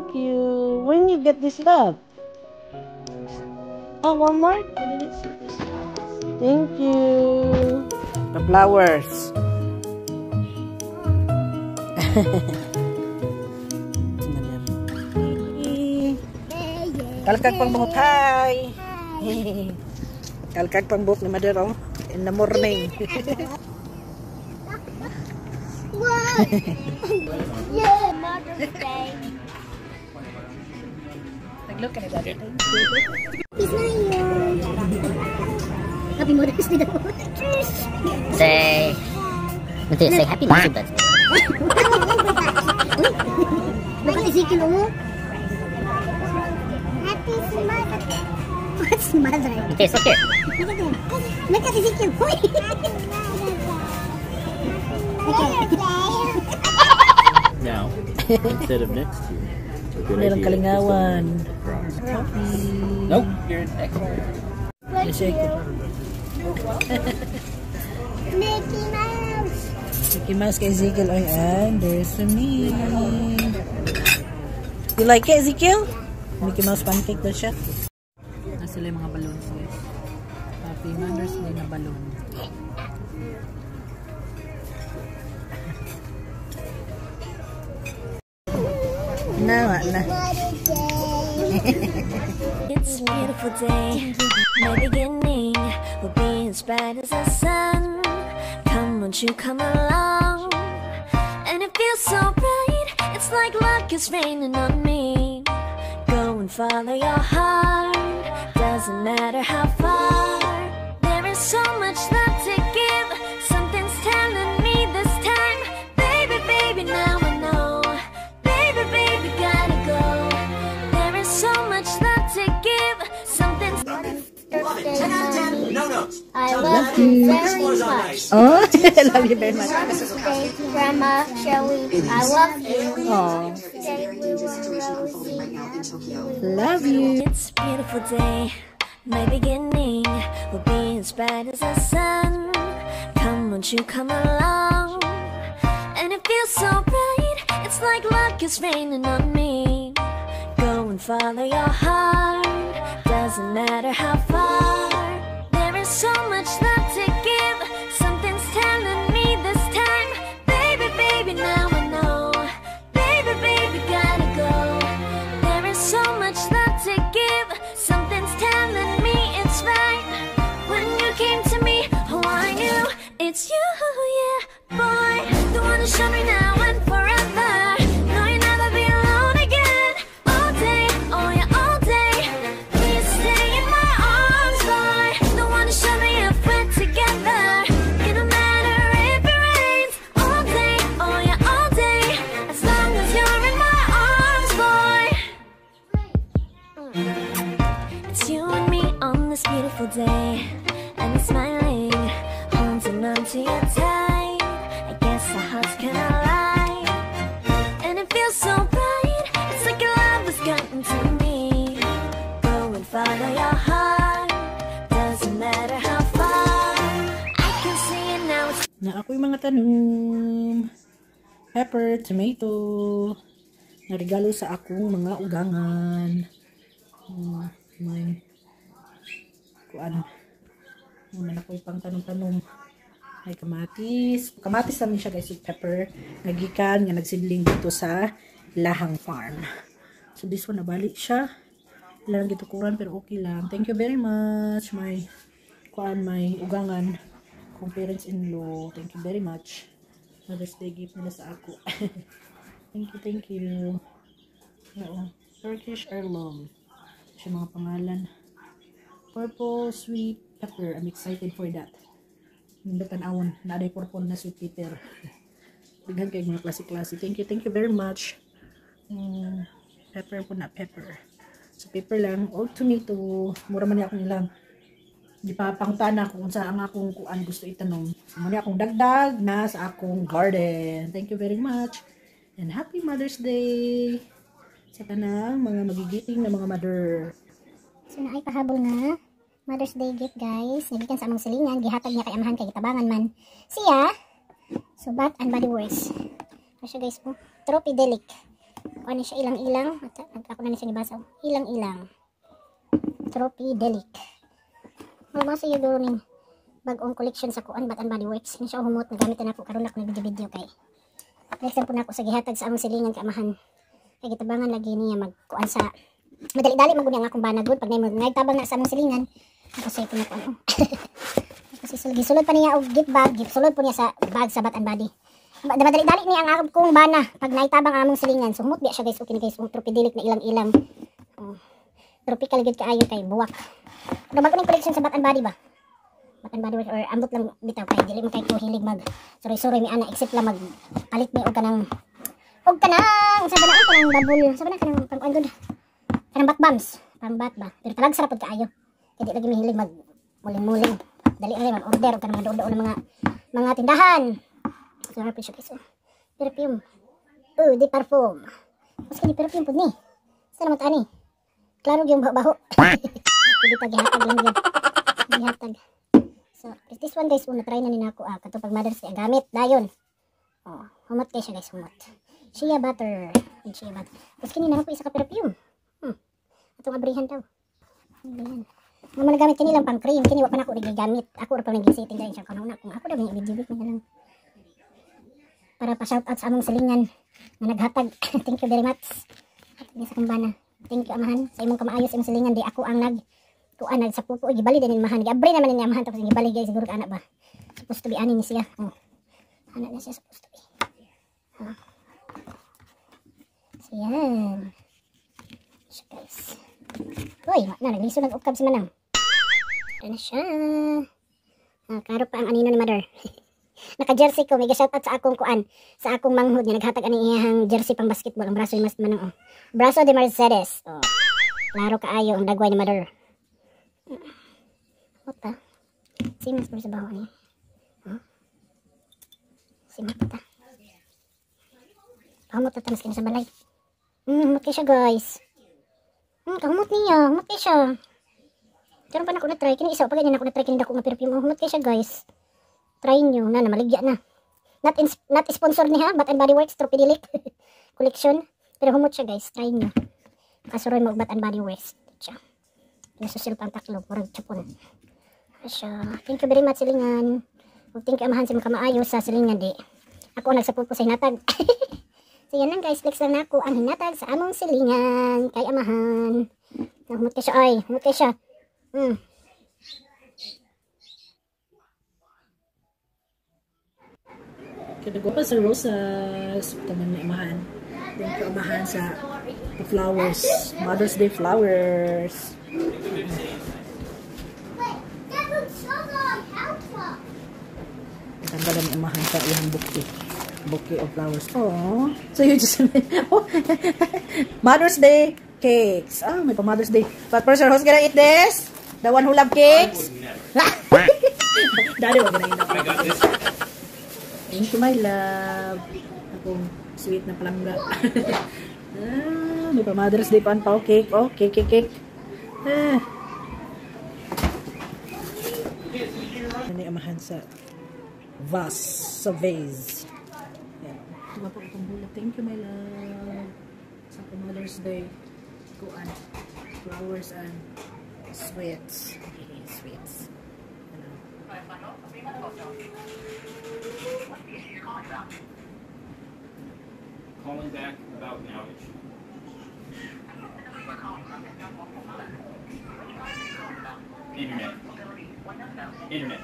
Thank you. When you get this, love? Oh, one more? Thank you. The flowers. Kalkag pang buhok. Hi! Kalkag pang buhok ni Mother, oh. In the morning. What? Yeah, Mother's Day. Nag-look ka ni Daddy. Thank you. Peace na yun. Happy Mother's Day daw. Say, Matthias, say happy Mother's Day. Uy, baka Ezekiel mo. Happy Mother. What's mother? Matthias, look here. Look at him. Look at Ezekiel. Uy. Okay. Now, instead of next year, a good Merong idea is kalingawan. To across. Coffee. Nope, you're next year. Shake. Mickey Mouse. Mickey Mouse kay Ezekiel. Ay, and there's me. You like it, Ezekiel? Mickey Mouse pancake daw siya. Nasa sila yung mga balloons, guys. Happy Mother's Day na balloon. Na, na. Mother's Day. It's a beautiful day. My beginning will be as bright as the sun. Come, won't you come along? And it feels so bright. It's like luck is raining on me. Go and follow your heart. Doesn't matter how far. There is so much love to give. Something's telling me this time. Baby, baby, now I know. Baby, baby, gotta go. There is so much love to give. Something's Birthday, Mommy. I love you very much. Oh, I love you very much. Birthday, Grandma Shelley. I love you. Oh, Today we were Rosie. love you. It's a beautiful day. My beginning will be as bright as the sun. Come, won't you come along? And it feels so bright. It's like luck is raining on me. Go and follow your heart. Doesn't matter how far. There is so much love to give. Something's telling me this time. Baby, baby, now I know. Baby, baby, gotta go. There is so much love to give. Something's telling me it's right. When you came to me, oh, I knew it's you, yeah, boy. The one who showed me now and forever. No, you'll never be alone again. All day, oh yeah, all day. Please stay in my arms, boy. The one who showed me if we're together. It don't matter if it rains. All day, oh yeah, all day. As long as you're in my arms, boy. It's you and me on this beautiful day. And I'm smiling, holding on to you tight. I guess our hearts collide. And it feels so bright. It's like your love has gotten to me. Go and follow your heart. Doesn't matter how far. I can see it now. It's Na ako yung mga tanom. Pepper, tomato. Narigalo sa akong mga ugangan. May kuan. Muna na ko pang tanom-tanom. Ay, kamatis. Kamatis namin siya, guys, with pepper. Nagikan nga nagsidling dito sa Lahang Farm. So this one, nabalik siya. Wala lang gitukuran pero okay lang. Thank you very much, my kuan, my ugangan kong parents-in-law. Thank you very much. Mother's Day gift nila sa ako. Thank you, thank you. Oo. Turkish heirloom. Siya mga pangalan. Purple sweet pepper. I'm excited for that. Nindot tan-awon. Naaday purple na sweet pepper. Daghan kay mga klase-klase. Thank you very much. Pepper po na, pepper. So, pepper lang. Old tomato. Mura man niya akong ilang. Di pa pangutana kung unsa ang akong kuan gusto itanom. So, muna akong dagdag na sa akong garden. Thank you very much. And happy Mother's Day sa tanang mga magigiting na mga mother. So naay pahabol nga Mother's Day gift, guys. Nagikan sa among silingan, gihatag niya kay amahan kay gitabangan man siya. So Bath and Body Works. Ano siya, guys, oh. Tropidelic. Kuan ni siya ilang-ilang. At ako na ni siya nibasa. Ilang-ilang. Tropidelic. Wala sa iyo ning bagong collection sa kuan Bath and Body Works. Ni siya humot nagamit na ako karon ako nag-video kay. Flex po na ako sa gihatag sa among silingan kay amahan. Kay gitabangan lagi niya magkuan sa madali-dali man gud ang akong bana gud pag nay tabang na sa among silingan. Ako say po na kuan. Kasi gisulod pa niya og gift bag, gift sulod po niya sa bag sa Bath and Body. Madali-dali niya ang akong bana pag naitabang ang among silingan. So humot biya siya guys, okay ni guys, tropidelic na ilang-ilang. Oh. Tropical gud kaayo kay buwak. Pero bago ning collection sa Bath and Body ba? Bath and Body Works or ambot lang bitaw kay dili man kay ko hilig mag suroy-suroy mi ana except lang mag palit mi og kanang unsa ba na kanang bubble, unsa ba na kanang pang kuan gud? Kanang bath bombs, pang bath ba. Pero talag sarap pud kaayo. Kay di lagi mi hilig mag muling-muling. Dali ra mag order og kanang mga duol-duol na mga tindahan. So harap siya guys. Perfume. Oh, di parfum. Mas kini perfume pud ni. Sa naman ta ani? Klaro gyud baho-baho. Hindi pa gihatag lang gyud. Gihatag. So, this one guys, una try na ni nako kato pag Mother's Day gamit dayon. Oh, humot kay siya guys, humot. Shea butter, and shea butter. Tapos kini na ko isa ka perfume. Atong abrihan daw. Abrihan. Mo man gamit kini lang pang cream, kini wa pa nako gigamit. Ako ra pa nang gisetting dai siya kanuna kung ako daw ni video na lang. Para pa shout out sa among silingan nga naghatag. Thank you very much. Hatag ni sa kumbana. Thank you amahan sa imong kamaayo sa imong silingan di ako ang nag kuan nag sa pupo gibali din amahan. Giabre naman ni amahan tapos gibali guys siguro ka anak ba. Supposed to be ani ni siya. Oh. Anak na siya supposed to be. Oh. So yan. Siya guys. Uy, na nagliso nag-ukab si Manang. Ito na siya. Ah, karo pa ang anino ni Mother. Naka-jersey ko, may ga-shoutout sa akong kuan, sa akong manghod nga naghatag ani iyang jersey pang basketball, ang braso ni mas Manang oh. Braso de Mercedes. Oh. Klaro kaayo ang dagway ni Mother. Puta. Simas por sa baho niya. Huh? Simas ta. Humot ta tamas kini sa balay. Humot kay siya guys. Kahumot niya, humot kay siya. Karon pa nako na try kini isa pa ganyan ako na try kini dako nga perfume. Humot kay siya guys. Try nyo na namaligya na. Not sponsor niya Bath and Body Works Tropidelic collection. Pero humot siya guys, try nyo. Kasuroy mo Bath and Body Works. Siya. Nasusil pa ang taklob, murag chapon. Siya. Thank you very much silingan. Ug thank you amahan sa mga kamaayo sa silingan di. Ako ang nagsapupo sa hinatag. So yan lang guys, flex lang na ako ang hinatag sa among silingan kay amahan. Humot kay siya ay, humot kay siya. Kaya sa rosas, taman ni amahan. Thank you amahan sa flowers, Mother's Day flowers. Tanggalan ni amahan sa iyang bouquet. Bouquet of flowers. Oh, so you just Mother's Day cakes. Ah, may pa Mother's Day. But first, who's gonna eat this? The one who love cakes? Daddy, wag gonna eat that. I got this. Thank you, my love. Akong sweet na palangga. Ah, may pa Mother's Day pa ang pao cake. Oh, cake, cake, cake. Ah. Ano yung amahan sa vase, sa vase. Yan. Ito pa itong bulak. Thank you, my love. Sa Mother's Day. Kuan. Flowers and sweets. Okay, sweets. Ano? Calling back about an outage. Internet. Internet.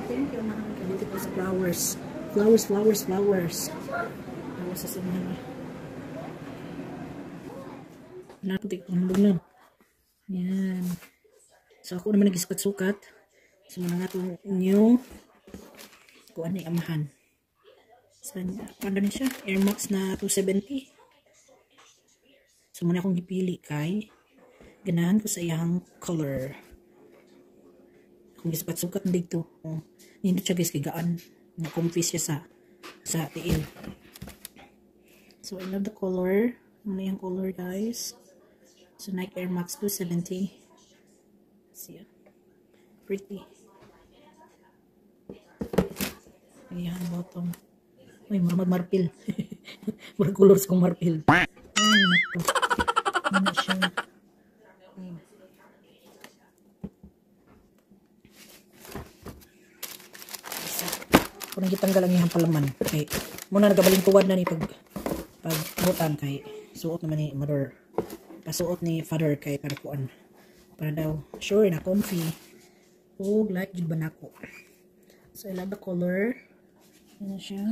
Thank you, mahal. Beautiful sa flowers. Flowers, flowers, flowers. Flowers sa sinama. Naputik pang handog. Yan. So ako naman nagisukat-sukat. So muna nga itong new kuan ni amahan. So ano na siya? Air Max na 270. So muna akong gipili kay ganahan ko sa iyang color. Kung gisukat-sukat na dito. Oh, hindi siya guys kay gaan. Na-comfy siya sa tiil. So I love the color. Ano yung color guys? So Nike Air Max 270. See ya. Pretty. Ayan, bottom. Uy, murag marpil. Murag colors kong marpil. ko. Ano siya. Isa. Kung gitanggal ang iyang palaman. Kay, muna nagabaling tuwad na ni pag pagbutan kay suot naman ni mother. Pasuot ni father kay para kuan. Para daw sure na comfy. Ug like jud ba nako. So I love the color. Ano siya.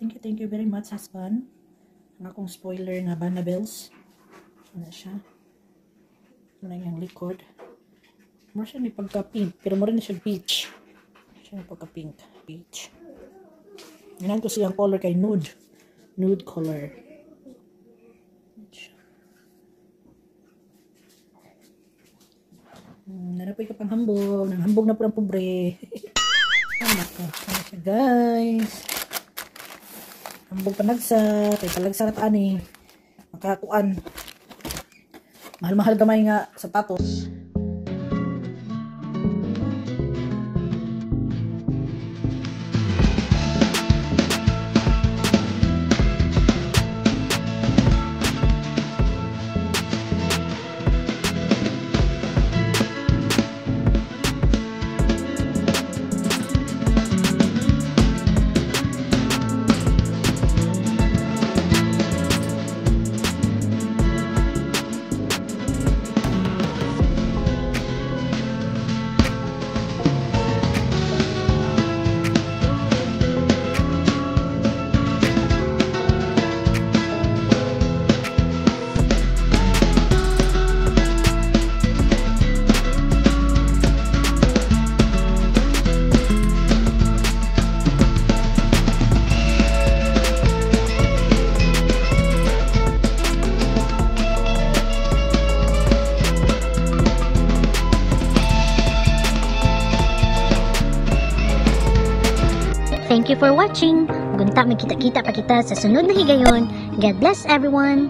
Thank you very much, husband. Ang akong spoiler nga Banabels. Ano siya. Ano yung likod. More siya may pagka-pink. Pero more na siya peach. Siya may pagka-pink. Peach. Ganahan ko siyang color kay nude. Nude color. Nanapoy ka pang hambog. Nang hambog na po ng pobre. Ano ko. Ano siya, guys. Hambog panagsa. Kay palagsa na ani. Makakuan. Mahal-mahal gamay nga sapatos. Thank you for watching. Gunta magkita-kita pa kita sa sunod na higayon. God bless everyone.